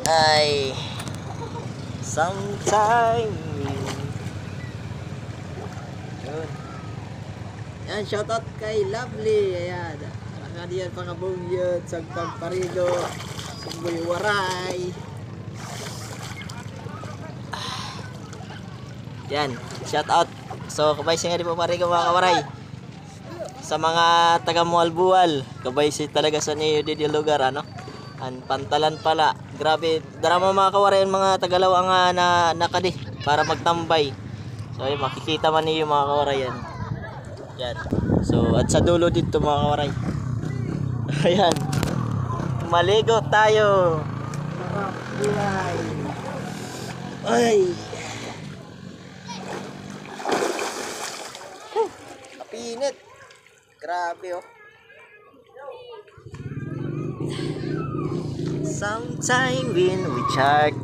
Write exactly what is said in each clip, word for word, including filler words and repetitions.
Ay, sometime. Yun. Yan, shoutout kay Lovely. Ayan. Nakadiyan pa kabungyod sa pagparigo. Sumboy Waray. Yan, shoutout. So, kabay siya nga di pa parigo, mga kawaray. Sa mga taga Mualbual, kabay siya talaga sa niyo di, di lugar, ano? An pantalan pala. Grabe, drama mga kawaray, an mga tagalaw nga na, nakadi para magtambay. So, ayun, makikita man niyo mga kawaray yan. Yan. So, at sa dulo dito mga kawaray. Ayan. Maligo tayo. Ay. Kapinit. Grabe, oh. Sometime when we chat.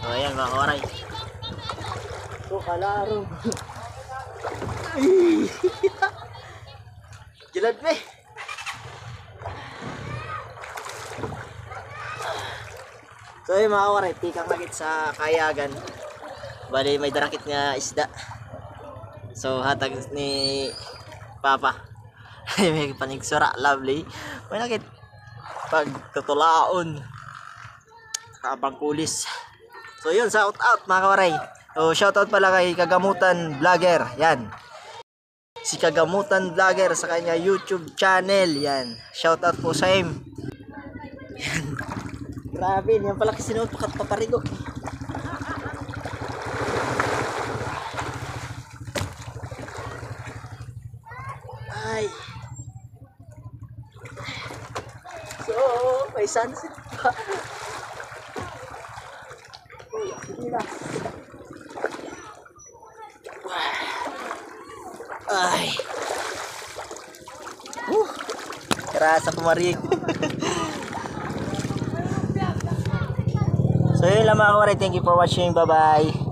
Oh, ayan, mga kawaray. So, kalaro. Ay. Jilad, be. So, ayun, mga kawaray, tikang lagit sa kayagan. Bali, may darakit nga isda. So, hatag ni Papa. May panigsura, Lovely. May nakit pagtutulaon. Kapangkulis. So, yun, shout out, mga kawaray. So, shout out pala kay Kagamutan Vlogger. Yan. Si Kagamutan Vlogger sa kanya YouTube channel. Yan. Shout out po sa im. Yan. Grabe, niyan pala kasi sinuot pakat paparigo. Ay. So, may sunset pa. Uy, sige na. Ay. Woo! Karasa ko, Marig. So, yun lang, mga kawaray. Thank you for watching. Bye-bye.